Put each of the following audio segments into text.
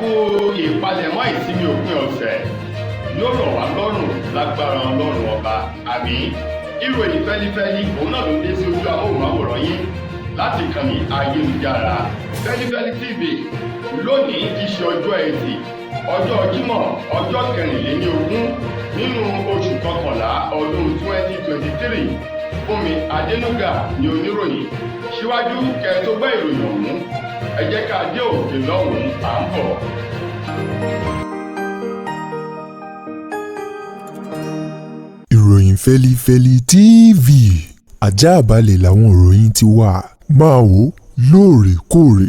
Kú ìpalẹ̀mọ́ ìsinmi òpin ọ̀sẹ̀, yóò rọ̀ wá lọ́rùn lágbára Ọlọ́run Ọba, àmín. Ìròyìn fẹ́lifẹ́li òun náà ló dé sí ojú amóhùnmáwòrán yín láti ìkànnì ayélujára Fẹ́lifẹ́li TV lónìí tí ṣe ọjọ́ Ẹtì, ọjọ́ Jímọ̀, ọjọ́ 24 nínú oṣù kọkànlá ọdún 2023. Fúnmi Adénúgà ni oníròyìn. Síwájú kẹ́ tó gbọ́ ìròyìn ọ̀hún, ẹ jẹ́ ká dé òkè lọ́hùn-ún, à ń bọ̀. Ìròyìn Fẹ́lifẹ́li TV, àjààbálẹ̀ làwọn ìròyìn ti wà, máa wò lóòrèkóòrè.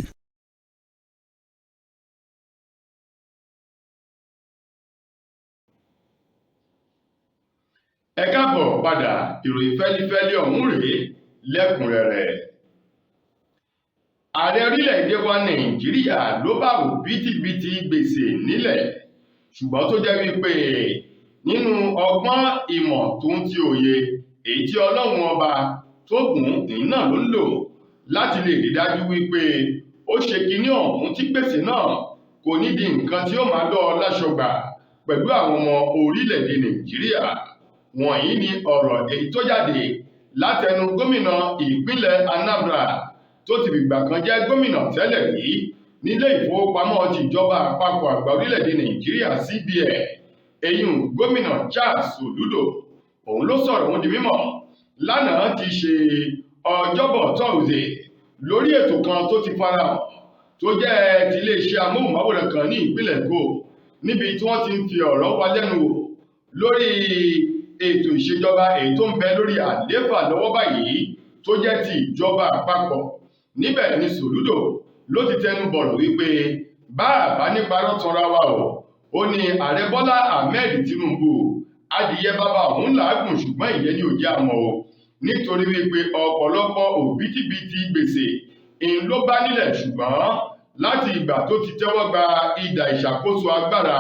Ẹ káàbọ̀ padà, ìròyìn fẹ́lifẹ́li ọ̀hún rèé lẹ́kùnrẹ́rẹ́. Ààrẹ orílẹ̀-èdè wa Nàìjíríà ló bá òbítíbitì gbèsè nílẹ̀, ṣùgbọ́n tó jẹ́ wípé nínú ọgbọ́n ìmọ̀ tó ń ti òye èyí tí Ọlọ́run Ọba tó gùn ún náà ló ń lò láti lè rí dájú wípé ó ṣe kinní ọ̀hún tí gbèsè náà kò ní di nǹkan tí ó máa lọ́ láṣọgbà pẹ̀lú àwọn ọmọ orílẹ̀-èdè Nàìjíríà. Wọ̀nyí ni ọ̀rọ̀ èyí tó jáde látẹnu gómìnà ìpínlẹ̀ Anambra tó ti fìgbà kan jẹ́ gómìnà tẹ́lẹ̀ rí nílé ìfowópamọ́ tìjọba àpapọ̀ àgbà orílẹ̀-èdè Nàìjíríà CBN, eyín gómìnà Charles Soludo. Òun ló sọ̀rọ̀ òun di mímọ̀ lánàá ti ṣe ọjọ́bọ̀ tọ́sídẹ̀ẹ́ lórí ètò kan tó ti farahàn tó jẹ́ tiléeṣẹ́ amóhùnmáwòrán kan ní ìpínlẹ̀ Èkó, níbi tí wọ́n ti ń fi ọ̀rọ̀ wa lẹ́nu wò lórí ètò ìṣèjọba èyí tó ń bẹ lórí àlééfà lọ́wọ́ báyìí tó jẹ́ ti ìjọba àpapọ̀. Níbẹ̀ ni Soludo ló ti tẹnu bọ̀rọ̀ wípé bá àbá nípa rọ́tanra wa o, ó ní ààrẹ Bọ́lá Ahmed Tinubu adìyẹ bàbá òun làágùn, ṣùgbọ́n ìyẹn ni ò jẹ́ àmọ́ o, nítorí wípé ọ̀pọ̀lọpọ̀ òbítíbitì gbèsè ń ló bá nílẹ̀, ṣùgbọ́n láti ìgbà tó ti tẹ́wọ́ gba idà ìṣàkóso agbára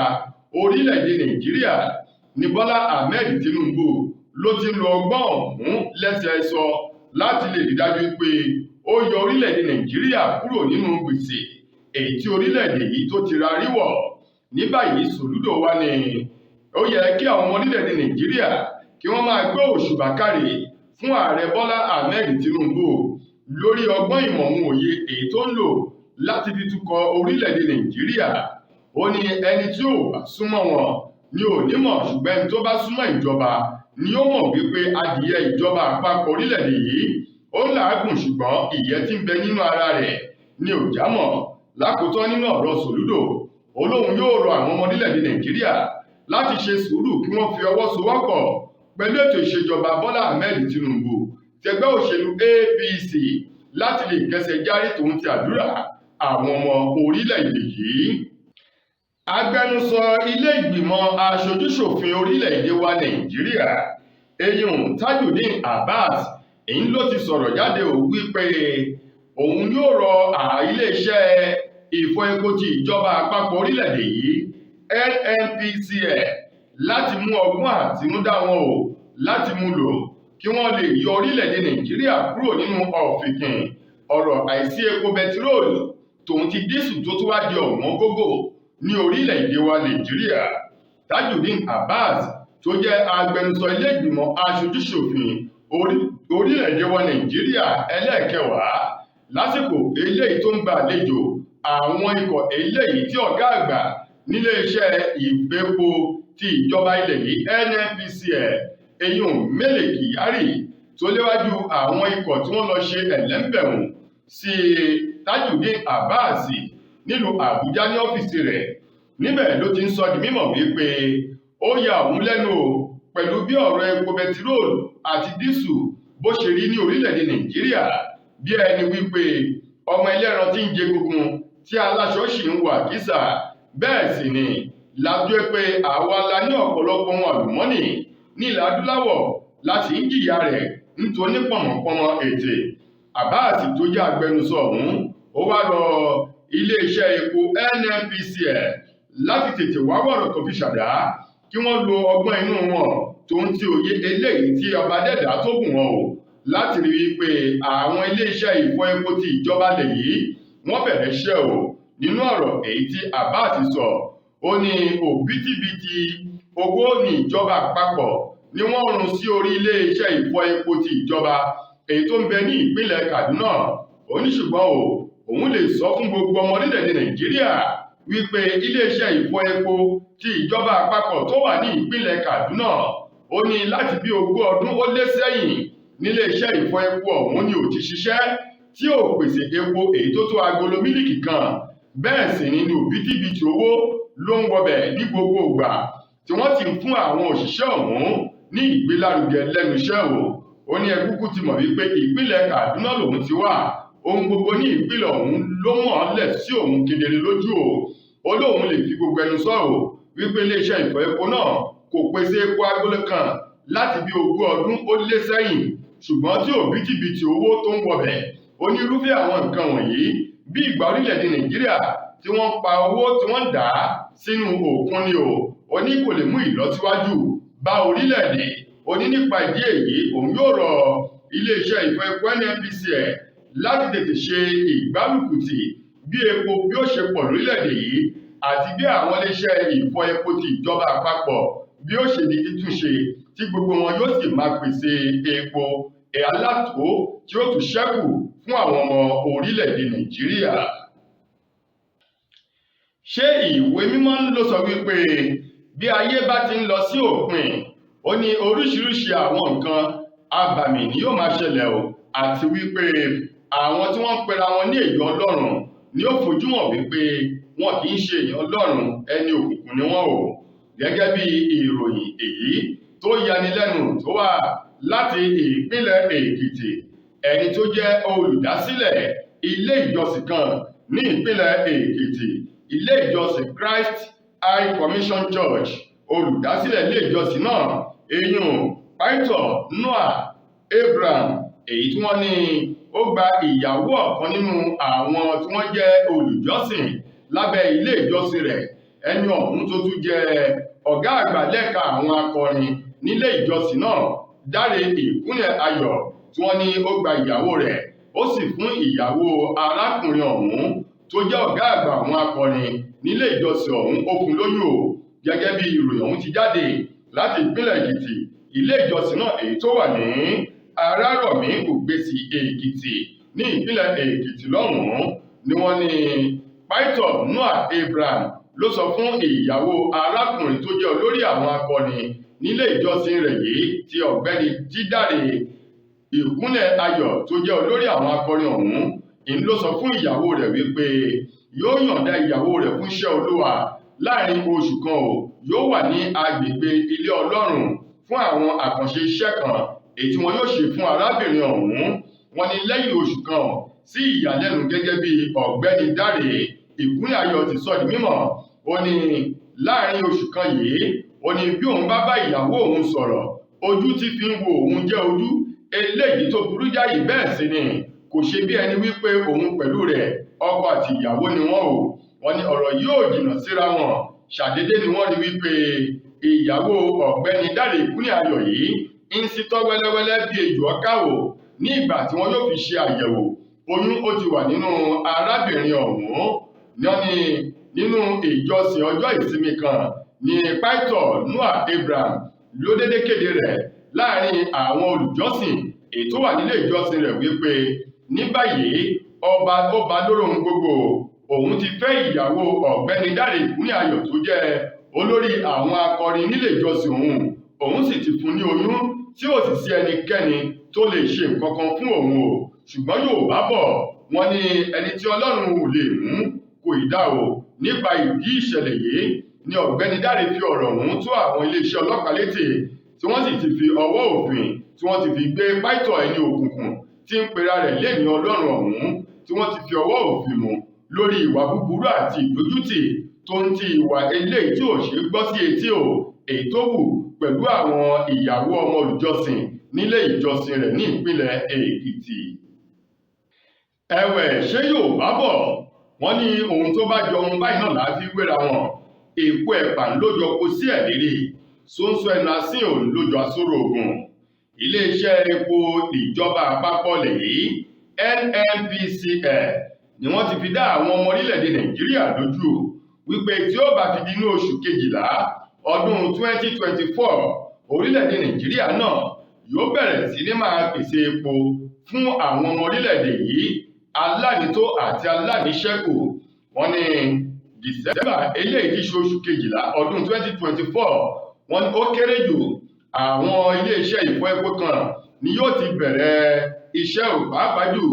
orílẹ̀-èdè Nàìjíríà ní Bọ́lá Ahmed Tinubu ló ti ń lo ọgbọ́n ọ̀hún lẹ́sẹẹsọ láti lè rí dájú pé ó yọ orílẹ̀-èdè Nàìjíríà kúrò nínú gbèsè èyí tí orílẹ̀-èdè yìí tó ti ra ríwọ̀. Ní báyìí, Soludo wá ní ó yẹ kí àwọn ọmọ orílẹ̀-èdè Nàìjíríà kí wọ́n máa gbé òṣùbà káre fún ààrẹ Bọ́lá Ahmed Tinubu lórí ọgbọ́n ìmọ̀ ohun òye èyí tó ń lò láti fi tukọ̀ orílẹ̀-èdè Nàìjíríà. Ó ní ẹni tí ò bá súnmọ́ wọn ni ò ní mọ̀, ṣùgbọ́n ẹni tó bá súnmọ́ ìjọba ni ó mọ̀ wípé adìyẹ ìjọba àpapọ̀ orílẹ̀-èdè yìí ó ń làágùn, ṣùgbọ́n ìyẹ́ tí ń bẹ nínú ara rẹ̀ ni ò já mọ̀. Lákòótán nínú ọ̀rọ̀ Soludo, olóhùn yóò rọ àwọn ọmọ orílẹ̀-èdè Nàìjíríà láti ṣe sùúrù kí wọ́n fi ọwọ́ sowọ́pọ̀ pẹ̀lú ètò ìṣèjọba Bọ́lá Ahmed Tinubu tẹgbẹ́ òṣèlú APC láti lè kẹsẹ̀ járí tòun ti àdúrà àwọn ọmọ orílẹ̀-èdè yìí. Agbẹnusọ ilé ìgbìmọ̀ aṣojúṣòfin orílẹ̀-èdè wa Nàìjíríà, eyín Tajudeen Abbas, èyí ló ti sọ̀rọ̀ jáde ò wípé òun yóò rọ iléeṣẹ́ ìfọ epo ti ìjọba àpapọ̀ orílẹ̀-èdè yìí NNPCL láti mú ọgbọ́n àtinúdá wọn o láti mú lò kí wọ́n lè yọ orílẹ̀-èdè Nàìjíríà kúrò nínú ọ̀fìnkìn ọ̀rọ̀ àìsí epo bẹtiróòlù tòun ti dísù tó tún wá di ọ̀wọ́n gógó ní orílẹ̀-èdè wa Nàìjíríà. Tajudeen Abbas tó jẹ́ agbẹnusọ ilé ìgbìmọ̀ aṣojúṣòfin orílẹ̀-èdè wa Nàìjíríà ẹlẹ́ẹ̀kẹwàá lásìkò eléyìí tó ń gba àlejò àwọn ikọ̀ eléyìí tí ọ̀gá àgbà níléeṣẹ́ ìfẹ́po ti ìjọba ilẹ̀ yìí NNPCL, eyín Mele Kyari, tó léwájú àwọn ikọ̀ tí wọ́n lọ ṣe ẹ̀lẹ́ńbẹ̀hùn sí Tajudeen Abbas nílùú Àbújá ní ọ́fíìsì rẹ̀. Níbẹ̀ ló ti ń sọ di mímọ̀ wípé ó ya òun lẹ́nu o pẹ̀lú bí ọ̀rọ̀ epo bẹtiróòlù àti dísù bó ṣe rí ní orílẹ̀-èdè Nàìjíríà, bí ẹni wípé ọmọ ẹlẹ́ran tí ń jẹ egungun tí aláṣọ sì ń wọ àkísà. Bẹ́ẹ̀ sì ni lájọ́ pé àwa la ní ọ̀pọ̀lọpọ̀ ohun àlùmọ́nì ní ilẹ̀ adúláwọ̀ láti ń jìyà rẹ̀ nítorí pọ̀mọ̀pọ̀mọ̀ ètè. Abbas tó jẹ́ agbẹnusọ ọ̀hún ó wá rọ iléeṣẹ́ epo NNPCL láti tètè wá wọ̀rọ̀ tó fi ṣàdá kí wọ́n lo ọgbọ́n inú wọn tó ń ti òye eléyìí tí ọba dẹ́dà tó bùn wọn o láti rí i pé àwọn iléeṣẹ́ ìfọ epo ti ìjọba lè yìí wọ́n bẹ̀rẹ̀ iṣẹ́ o Nínú ọ̀rọ̀ èyí tí Abbas sọ, ó ní òbítíbitì owó ní ìjọba àpapọ̀ ni wọ́n run sí orí iléeṣẹ́ ìfọ epo ti ìjọba èyí tó ń bẹ ní ìpínlẹ̀ Kaduna. Ó ní ṣùgbọ́n o, òun lè sọ fún gbogbo ọmọ orílẹ̀-èdè Nàìjíríà wípé iléeṣẹ́ ìfọ epo ti ìjọba àpapọ̀ tó wà ní ìpínlẹ̀ Kaduna, ó ní láti bí 20 ọdún ó lé sẹ́yìn níléeṣẹ́ ìfọ epo ọ̀hún ni ò ti ṣiṣẹ́, tí ò pèsè epo èyí tó tó agolo mílìkì kan. Bẹ́ẹ̀ sì ni ní òbítíbitì owó ló ń wọbẹ̀ ní gbogbo ìgbà tí wọ́n ti ń fún àwọn òṣìṣẹ́ ọ̀hún ní ìgbélárugẹ lẹ́nu iṣẹ́ o. Ó ní ẹkúkú ti mọ̀ wípé ìpínlẹ̀ Kaduna lòun ti wà, ohun gbogbo ní ìpínlẹ̀ ọ̀hún ló mọ̀ ọ́n lẹ̀ sí òun kedere lójú o. Ó lóun lè fi gbogbo ẹnu sọ̀rọ̀ wípé iléeṣẹ́ ìfọ epo náà kò pèsè epo agolo kan láti bí 20 ọdún ó lé sẹ́yìn, ṣùgbọ́n tí òbítíbitì owó tó ń wọbẹ̀. Ó ní irúfẹ́ àwọn nǹkan wọ̀nyí bí ìgbà orílẹ̀-èdè Nàìjíríà tí wọ́n pa owó tí wọ́n dà á sínú òkun ni o. Ó ní kò lè mú ìlọsíwájú bá orílẹ̀-èdè. Ó ní nípa ìdí èyí, òun yóò rọ iléeṣẹ́ ìfọ epo NNPCL láti tètè ṣe ìgbárùkùtì bí epo bí ó ṣe pọ̀ lórílẹ̀-èdè yìí àti bí àwọn iléeṣẹ́ ìfọ epo ti ìjọba àpapọ̀ bí ó ṣe di títúnṣe, tí gbogbo wọn yóò sì máa pèsè epo alátó tí ó tún ṣẹ́kù fún àwọn ọmọ orílẹ̀-èdè Nàìjíríà. Ṣé ìwé mímọ́ ló sọ wípé bí ayé bá ti ń lọ sí òpin, ó ní oríṣiríṣi àwọn nǹkan abàmì ni yóò máa ṣẹlẹ̀ o, àti wípé àwọn tí wọ́n ń pera wọn ní èèyàn Ọlọ́run ni ó fojú hàn wípé wọn kì í ṣe èèyàn Ọlọ́run, ẹni òkùnkùn ni wọ́n o. Gẹ́gẹ́ bí ìròyìn èyí tó yanilẹ́nu tó wá láti ìpínlẹ̀ Èkìtì, ẹni tó jẹ́ olùdásílẹ̀ ilé ìjọsìn kan ní ìpínlẹ̀ Èkìtì, ilé ìjọsìn Christ High Commission Church, olùdásílẹ̀ ilé ìjọsìn náà, eyín Pító Noah Abraham, èyí tí wọ́n ní ó gba ìyàwó ọ̀kan nínú àwọn tí wọ́n jẹ́ olùjọ́sìn lábẹ́ ilé ìjọsìn rẹ̀, ẹni ọ̀hún tó tún jẹ́ ọ̀gá àgbà lẹ́ka àwọn akọrin nílé ìjọsìn náà, Dáre Ìkúnlẹ̀ Ayọ̀, tí wọ́n ní ó gba ìyàwó rẹ̀, ó sì fún ìyàwó arákùnrin ọ̀hún tó jẹ́ ọ̀gá àgbà àwọn akọrin nílé ìjọsìn ọ̀hún ó fún lóyún o. Gẹ́gẹ́ bí ìròyìn ọ̀hún ti jáde láti ìpínlẹ̀ Èkìtì, ilé ìjọsìn náà èyí tó wà ní Arárọ̀mí Ògbèsì Èkìtì ní ìpínlẹ̀ Èkìtì lọ́hùn-ún ni wọ́n ní Pító Noah Abraham ló sọ fún ìyàwó arákùnrin tó jẹ́ olórí àwọn akọni nílé ìjọsìn rẹ̀ yìí ti ọ̀gbẹ́ni Dídáre Ìkúnlẹ̀ Ayọ̀ tó jẹ́ olórí àwọn akọrin ọ̀hún, ń ló sọ fún ìyàwó rẹ̀ wípé yóò yọ̀ǹda ìyàwó rẹ̀ fún iṣẹ́ Olúwa láàrin oṣù kan o, yóò wà ní agbègbè ilé Ọlọ́run fún àwọn àkànṣe iṣẹ́ kan èyí tí wọn yóò ṣe fún arábìnrin ọ̀hún. Wọ́n ní lẹ́yìn oṣù kan, sí ìyàlẹ́nu gẹ́gẹ́ bí ọ̀gbẹ́ni Dáre Ìkúnlẹ̀ Ayọ̀ ti sọ di mímọ̀, ó ní láàrin oṣù kan yìí, ó ní bí òun bá bá ìyàwó òun sọ̀rọ̀, ojú tí fi ń wo òun jẹ́ ojú eléyìí tó burú jáì, bẹ́ẹ̀ sì ni kò ṣe bí ẹni wípé òun pẹ̀lú rẹ̀ ọkọ àti ìyàwó ni wọ́n o. Wọ́n ní ọ̀rọ̀ yóò jìnnà síra wọn. Ṣàdédé ni wọ́n rí wípé ìyàwó ọ̀gbẹ́ni Dáre Ìkúnlẹ̀ Ayọ̀ yìí ń sítọ́ wẹ́lẹ́wẹ́lẹ́ bí ejò ọ̀ká o. Ní ìgbà tí wọ́n yóò fi ṣe àyẹ̀wò, oyún ó ti wà nínú arábìnrin ọ̀hún. Wọ́n ní nínú ìjọsìn ọjọ́ ìsinmi kan ní Pító Noah Abraham ló dédé kéde rẹ̀ láàrin àwọn olùjọ́sìn èyí tó wà nílé ìjọsìn rẹ̀ wípé ní báyìí ọba ó ba lórí ohun gbogbo, òun ti fẹ́ ìyàwó ọ̀gbẹ́ni Dáre Ìkúnlẹ̀ Ayọ̀ tó jẹ́ olórí àwọn akọrin nílé ìjọsìn òun, òun sì ti fún ní oyún tí ò sì sí ẹnikẹ́ni tó lè ṣe nǹkan kan fún òun o. Ṣùgbọ́n Yorùbá bọ̀, wọ́n ní ẹni tí Ọlọ́run ò lè mú kò ì dá o. Nípa ìdí ìṣẹ̀lẹ̀ yìí ni ọ̀gbẹ́ni Dáre fi ọ̀rọ̀ ọ̀hún tó àwọn iléeṣẹ́ ọlọ́pàá létí, tí wọ́n sì ti fi ọwọ́ òfin tí wọ́n ti fi gbé Pító ẹni òkùnkùn tí ń pera rẹ̀ léèní Ọlọ́run ọ̀hún, tí wọ́n ti fi ọwọ́ òfin mú lórí ìwà búburú àti ìdójútì tó ń ti ìwà eléyìí tí ò ṣe gbọ́ sí etí o, èyí tó wù pẹ̀lú àwọn ìyàwó ọmọ olùjọsìn nílé ìjọsìn rẹ̀ ní ìpínlẹ̀ Èkìtì. Ẹ̀wẹ̀, ṣé Yorùbá bọ̀, wọ́n ní ohun tó bá jọ ohun báyìí náà là á fi wéra wọn. Èpo ẹ̀pà ló jọ kó sí ẹ̀lérí, sóńsó ẹnu asín òun ló jọ asóró ogun. Iléeṣẹ́ epo ìjọba àpapọ̀ lèyí NNPCL Ni wọ́n ti fi dá àwọn ọmọ orílẹ̀-èdè Nàìjíríà lójú wípé tí ó bá fi di inú oṣù kejìlá ọdún 2024, orílẹ̀-èdè Nàìjíríà náà yóò bẹ̀rẹ̀ sí ní máa pèsè epo fún àwọn ọmọ orílẹ̀-èdè yìí alánító àti aláníṣẹ́kù. Wọ́n ní December eléyìí tí ṣe oṣù kejìlá ọdún 2024, wọ́n ní ó kéré jù àwọn iléeṣẹ́ ìfọ epo kan ni yóò ti bẹ̀rẹ̀ iṣẹ́ ò, pàápàá jù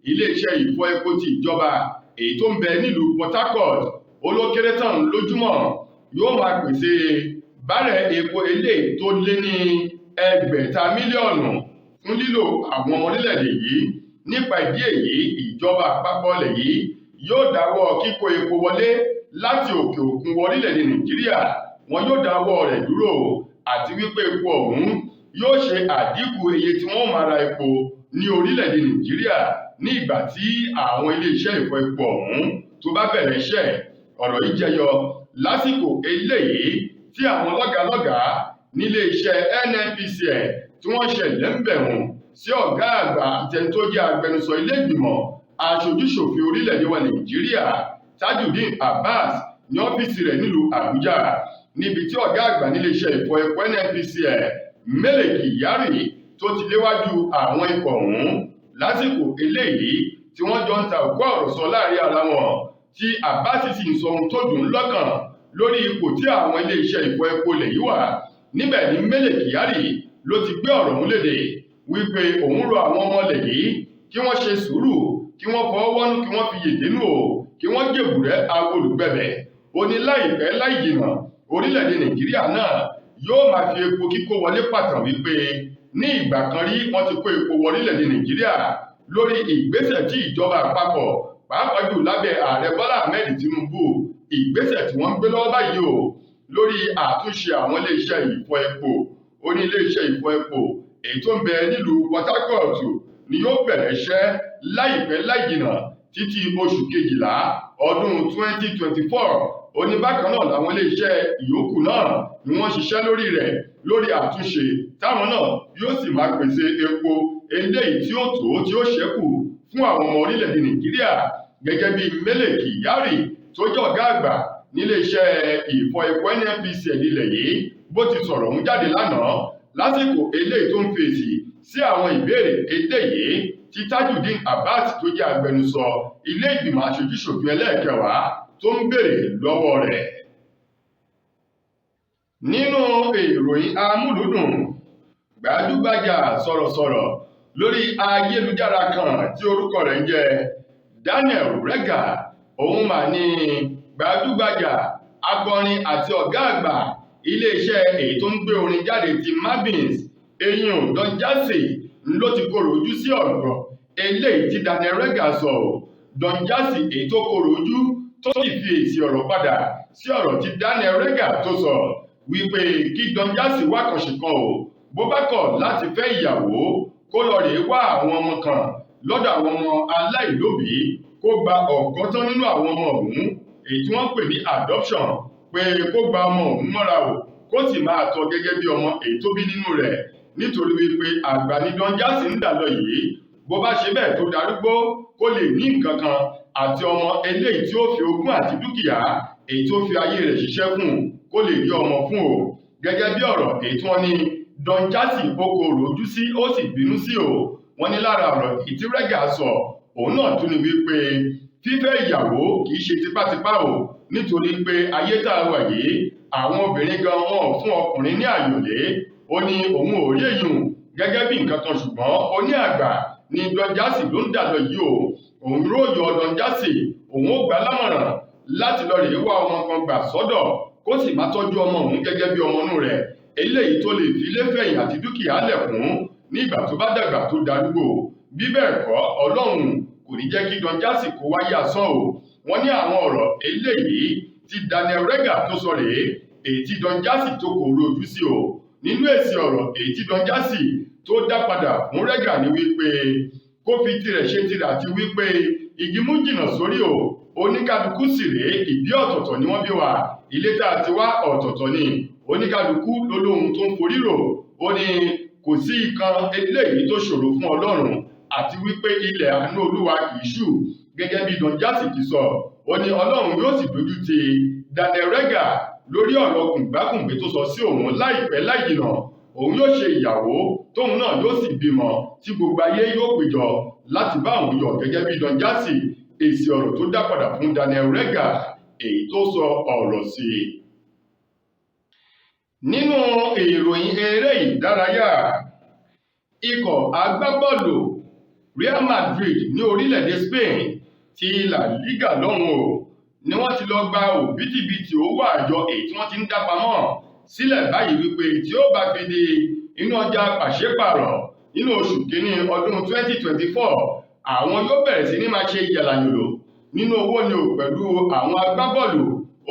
iléeṣẹ́ ìfọ epo ti ìjọba èyí tó ń bẹ nílùú Port Harcourt. Ó ló kéré tán lójúmọ́ yóò máa pèsè bárẹ̀ epo eléyìí tó lé ní 600 mílíọ̀nù fún lílò àwọn ọmọ orílẹ̀-èdè yìí. Nípa ìdí èyí, ìjọba àpapọ̀ ilẹ̀ yìí yóò dáwọ́ kíkó epo wọlé láti òkè òkun wọ orílẹ̀-èdè Nàìjíríà, wọn yóò dáwọ́ rẹ̀ dúró, àti wípé epo ọ̀hún yóò ṣe àdínkù iye tí wọ́n máa ra epo ní orílẹ̀-èdè Nàìjíríà ní ìgbà tí àwọn iléeṣẹ́ ìfọ epo ọ̀hún tó bá bẹ̀rẹ̀ iṣẹ́. Ọ̀rọ̀ yìí jẹyọ lásìkò eléyìí tí àwọn lọ́gàálọ́gàá nílé iṣẹ́ NNPCL tí wọ́n ṣẹlẹ̀ ń bẹ̀rùn sí ọ̀gá àgbà àti ẹni tó jẹ́ agbẹnusọ ilé ìgbìmọ̀ aṣojúṣòfin orílẹ̀-èdè wa Nàìjíríà, Tajudeen Abbas, ní ọ́fíìsì rẹ̀ nílùú Àbújá, níbi tí ọ̀gá àgbà nílé iṣẹ́ ìfọ epo NNPCL, Mele Kyari, tó ti léwájú àwọn ikọ̀ ọ̀hún lásìkò eléyìí tí wọ́n jọ ń ta òkú ọ̀rọ̀ sọ láàrin ara wọn, tí Abbas sì ń sọ ohun tó dùn ún lọ́kàn lórí ipò tí àwọn ilé iṣẹ́ ìfọ epo lè yí wà. Níbẹ̀ ni Mele Kyari ló ti gbé ọ̀rọ̀ ọ̀hún léde wípé òun rọ àwọn ọmọ ilẹ̀ yìí kí wọ́n ṣe sùúrù, kí wọ́n fọwọ́ wọ́nú, kí wọ́n fi yèdénú o, kí wọ́n jèbùrẹ́ olùgbẹ̀bẹ̀. Ó ní láìpẹ́ láì jìnà, orílẹ̀-èdè Nàìjíríà náà yóò máa fi epo kíkó wọlé pàtàn wípé ní ìgbà kan rí wọ́n ti kó epo wọ orílẹ̀-èdè Nàìjíríà lórí ìgbésẹ̀ tí ìjọba àpapọ̀, pàápàá jù lábẹ́ ààrẹ Bọ́lá Ahmed Tinubu, ìgbésẹ̀ tí wọ́n ń gbé lọ́wọ́ báyìí o lórí àtúnṣe àwọn iléeṣẹ́ ìfọ epo. Ó ní iléeṣẹ́ ìfọ epo èyí tó ń bẹ nílùú Port Harcourt ni yóò bẹ̀rẹ̀ iṣẹ́ láìpẹ́ láì jìnà títí oṣù kejìlá ọdún 2024. Ó ní bákan náà làwọn iléeṣẹ́ ìyókù náà ni wọ́n ṣiṣẹ́ lórí rẹ̀ lórí àtúnṣe, táwọn náà yóò sì máa pèsè epo eléyìí tí ó tó tí ó ṣẹ́kù fún àwọn ọmọ orílẹ̀-èdè Nàìjíríà. Gẹ́gẹ́ bí Mele Kyari tó jẹ́ ọ̀gá àgbà níléeṣẹ́ ìfọ epo NNPCL ilẹ̀ yìí bó ti sọ̀rọ̀ ọ̀hún jáde lánàá lásìkò eléyìí tó ń fèsì sí àwọn ìbéèrè eléyìí tí Tajudeen Abbas tó jẹ́ agbẹnusọ ilé ìgbìmọ̀ aṣojúṣòfin ẹlẹ́ẹ̀kẹwàá tó ń béèrè lọ́wọ́ rẹ̀. Nínú ìròyìn amúlùúdùn, gbajúgbajà sọ̀rọ̀sọ̀rọ̀ lórí ayélujára kan tí orúkọ rẹ̀ ń jẹ́ Daniel Regha, òun mà ní gbajúgbajà akọrin àti ọ̀gá àgbà iléeṣẹ́ èyí tó ń gbé orin jáde ti Mavins, eyín Don Jazzy, ló ti korò ojú sí ọ̀rọ̀ eléyìí tí Daniel Regha sọ. Don Jazzy èyí tó korò ojú tó sì fi èsì ọ̀rọ̀ padà sí ọ̀rọ̀ tí Daniel Regha tó sọ wípé kí Don Jazzy wá kànṣe kan o, bó bá kọ̀ láti fẹ́ ìyàwó, kó lọ rèé wá àwọn ọmọ kan lọ́dọ̀ àwọn ọmọ aláìlóbìí, kó gba ọ̀gọ́tán nínú àwọn ọmọ ọ̀hún èyí tí wọ́n pè ní adoption, pé kó gba ọmọ ọ̀hún mọ́ra o, kó sì máa tọ́ gẹ́gẹ́ bí ọmọ èyí tó bí nínú rẹ̀, nítorí wípé àgbà ni Don Jazzy ń dà lọ yìí, bó bá ṣe bẹ́ẹ̀ tó darúgbó kó lè ní nǹkan kan àti ọmọ eléyìí tí ó fi ogún àti dúkìá èyí tó fi ayé rẹ̀ ṣiṣẹ́ fún kó lè rí ọmọ fún o. Gẹ́gẹ́ bí ọ̀rọ̀ èyí tí wọ́n ní Don Jazzy ó korò ojú sí ó sì bínú sí o, wọ́n ní lára ọ̀rọ̀ èyí tí Regha sọ òun náà tún ni wípé fífẹ́ ìyàwó kì í ṣe tipátipá o, nítorí pé ayé tá a wà yìí àwọn obìnrin gan wọn ò fún ọkùnrin ní àyòlé. Ó ní òun ò rí èyùn gẹ́gẹ́ bí nǹkan kan, ṣùgbọ́n ó ní àgbà ni Don Jazzy ló ń dà lọ yìí o, òun yóò yọ Don Jazzy, òun ó gbà lámọ̀ràn láti lọ rèé wá ọmọ kan gbà sọ́dọ̀ kó sì máa tọ́jú ọmọ òun gẹ́gẹ́ bí ọmọ inú rẹ̀ eléyìí tó lè fi ilé fẹ̀yìn àti dúkìá lẹ̀ fún ní ìgbà tó bá dàgbà tó darúgbó. Bí bẹ́ẹ̀ kọ́, Ọlọ́run kò ní jẹ́ kí Don Jazzy kó wáyé asán o. Wọ́n ní àwọn ọ̀rọ̀ eléyìí tí Daniel Regha tó sọ rèé èyí tí Don Jazzy tó kò rojú sí o. Nínú èsì ọ̀rọ̀ èyí tí Don Jazzy tó dá padà fún Regha ni wípé kó fi tirẹ̀ ṣe tirẹ̀ àti wípé igi mú jìnnà sórí o, oníkálukú sì rèé, ìbí ọ̀tọ̀ọ̀tọ̀ ni wọ́n bí wa, ilé tá a ti wá ọ̀tọ̀ọ̀tọ̀ ni, oníkálukú ló lóhun tó ń forí rò. Ó ní kò sí ìkan eléyìí tó ṣòro fún Ọlọ́run Àti wípé ilẹ̀ àánú Olúwa kì í ṣú. Gẹ́gẹ́ bí Don Jazzy ti sọ, ó ní Ọlọ́run yóò sì dójú ti Daniel Regha lórí ọ̀rọ̀ kùngbákùngbé tó sọ sí òun. Láìpẹ́ láìjìnà, òun yóò ṣe ìyàwó, tóun náà yóò sì bímọ, tí gbogbo ayé yóò péjọ láti bá òun yọ̀. Gẹ́gẹ́ bí Don Jazzy, èsì ọ̀rọ̀ tó dá padà fún Daniel Regha, èyí tó sọ ọ̀rọ̀ sí i. Nínú ìròyìn eré ìdárayá, ikọ̀ agbábọ́ọ̀lù Real Madrid ní orílẹ̀-èdè Spain ti La Liga lọ́hùn o ni wọ́n ti lọ gba òbítíbitì owó àjọ èyí tí wọ́n ti ń dá pamọ́ sílẹ̀ báyìí, wípé tí ó bá fi di inú ọjà pàṣípàrọ̀ nínú oṣù kínní ọdún 2024, àwọn yóò bẹ̀rẹ̀ sí ní máa ṣe yàlàyòlò nínú owó ni o, pẹ̀lú àwọn agbábọ́ọ̀lù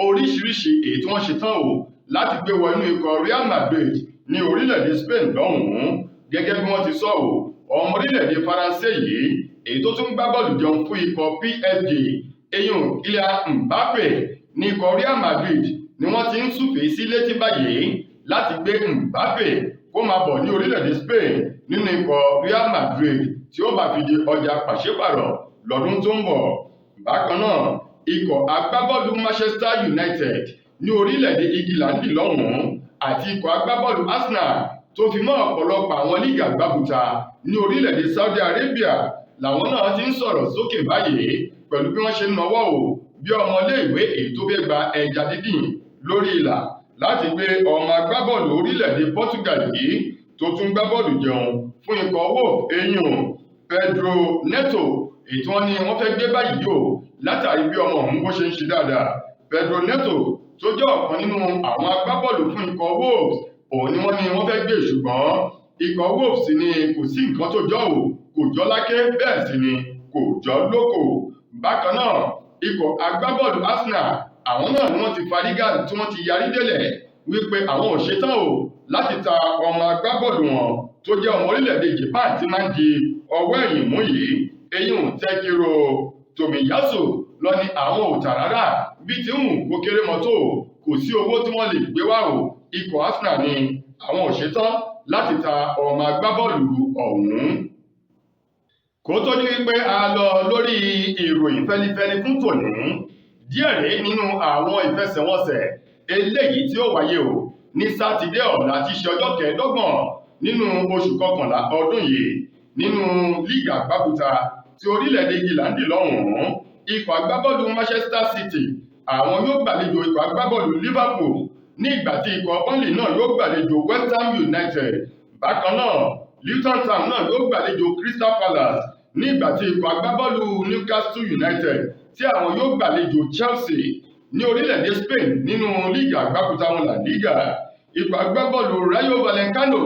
oríṣiríṣi èyí tí wọ́n ṣe tán o láti gbé wọ inú ikọ̀ Real Madrid ní orílẹ̀-èdè Spain lọ́hùn-ún. Gẹ́gẹ́ bí wọ́n ti sọ o, ọmọ orílẹ̀-èdè Faransé yìí, èyí tó tún gbá bọ́ọ̀lù jẹun fún ikọ̀ PSG, eyín Kylian Mbappe, ní ikọ̀ Real Madrid ni wọ́n ti ń súfèé sí létí báyìí láti gbé Mbappe kó máa bọ̀ ní orílẹ̀-èdè Spain nínú ikọ̀ Real Madrid tí ó bá fi di ọjà pàṣípàrọ̀ lọ́dún tó ń bọ̀. Bákan náà, ikọ̀ agbábọ́ọ̀lù Manchester United ní orílẹ̀-èdè England lọ́hùn-ún àti ikọ̀ agbábọ́ọ̀lù Arsenal, tó fi mọ́ ọ̀pọ̀lọpọ̀ àwọn lígà gbábùta ní orílẹ̀-èdè Saudi Arabia, làwọn náà ti ń sọ̀rọ̀ sókè báyìí pẹ̀lú bí wọ́n ṣe ń nawọ́ o bí ọmọléèwé èyí tó fẹ́ gba ẹja dídìn lórí ìlà láti gbé ọmọ agbábọ́ọ̀lù orílẹ̀-èdè Portugal yìí, tó tún gbá bọ́ọ̀lù jẹun fún ikọ̀ Wolves, eyín Pedro Neto, èyí tí wọ́n ní wọ́n fẹ́ gbé báyìí o, látàrí bí ọmọ ọ̀hún bó ṣe ń ṣe dáadáa. Pedro Neto, tó jẹ́ ọ̀kan nínú àwọn agbábọ́ọ̀lù fún ikọ̀ Wolves, òun ni wọ́n ní wọ́n fẹ́ gbé, ṣùgbọ́n ikọ̀ Wolves ni kò sí nǹkan tó jọ o, kò jọ lákè, bẹ́ẹ̀ sì ni kò jọ lóko. Bákan náà, ikọ̀ agbábọ́ọ̀lù Arsenal, àwọn náà ni wọ́n ti fárígá, tí wọ́n ti yarí délẹ̀ wípé àwọn ò ṣetán o láti ta ọmọ agbábọ́ọ̀lù wọn tó jẹ́ ọmọ orílẹ̀-èdè Japan tí máa ń di ọwọ́ ẹ̀yìn mú yìí, eyín Takehiro Tomiyasu lọ ní àwọn ò tà rárá bí ti ń kó kéré mọ́tò. Kò sí owó tí wọ́n lè gbé wá o, ikọ̀ Arsenal ní àwọn ò ṣetán láti ta ọmọ agbábọ́ọ̀lù ọ̀hún. Kó tó ní wípé a lọ lórí ìròyìn fẹlifẹli fún tòní, díẹ̀ rèé nínú àwọn ìfẹsẹ̀wọnsẹ̀ eléyìí tí ó wáyé o ní Sátidé ọ̀la, tí í ṣe ọjọ́ 25 nínú oṣù kọkànlá ọdún yìí, nínú lígà gbábùta ti orílẹ̀-èdè Gíláńdì lọ́hùn-ún. Ikọ̀ agbábọ́ọ̀lù Manchester City, àwọn yóò gbàlejò ikọ̀ agbábọ́ọ̀lù Liverpool, ní ìgbà tí ikọ̀ Burnley náà yóò gbàlejò West Ham United. Bákan náà, Luton Town náà yóò gbàlejò Crystal Palace, ní ìgbà tí ikọ̀ agbábọ́ọ̀lù Newcastle United tí àwọn yóò gbàlejò Chelsea. Ní orílẹ̀-èdè Spain, nínú lígà àgbákúta wọn, La Liga, ikọ̀ agbábọ́ọ̀lù Rayo Vallecano,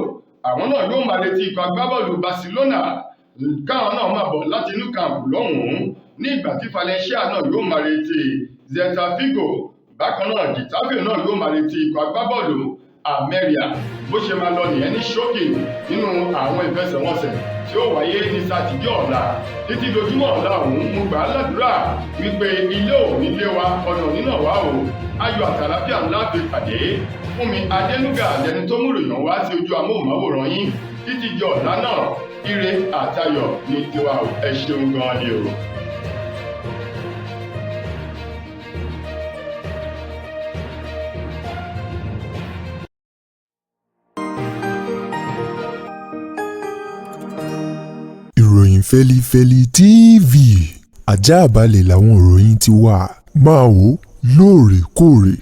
àwọn náà yóò máa retí ikọ̀ agbábọ́ọ̀lù Barcelona káwọn náà máa bọ̀ láti Nou Camp lọ́hùn-ún, ní ìgbà tí Valencia náà yóò máa retí Celta Vigo. Bákan náà, Getafe náà yóò máa retí ikọ̀ agbábọ́ọ̀lù Almeria. Bó ṣe máa lọ nìyẹn ní ṣókì nínú àwọn ìfẹsẹ̀wọnsẹ̀ tí ó wáyé ní Sátidé ọ̀la. Títí dojúmọ́ ọ̀la ọ̀hún, mo gbà á ládùúrà wípé ilé ò ní lé wa, ọ̀nà nínà wá o, ayọ̀ àtàlàfíà ńlá fi pàdé. Fún mi Adénúgà lẹni tó mú ìròyìn wá sí ojú amóhùnmáwòrán yín. Títí di ọ̀la náà, ire àtayọ̀ ní tiwa o. Ẹ ṣeun gan-an ni o. Ìròyìn Fẹ́lifẹ́li TV, ajáàbalẹ̀ làwọn ìròyìn ti wà. Máa wò lóòrèkóòrè.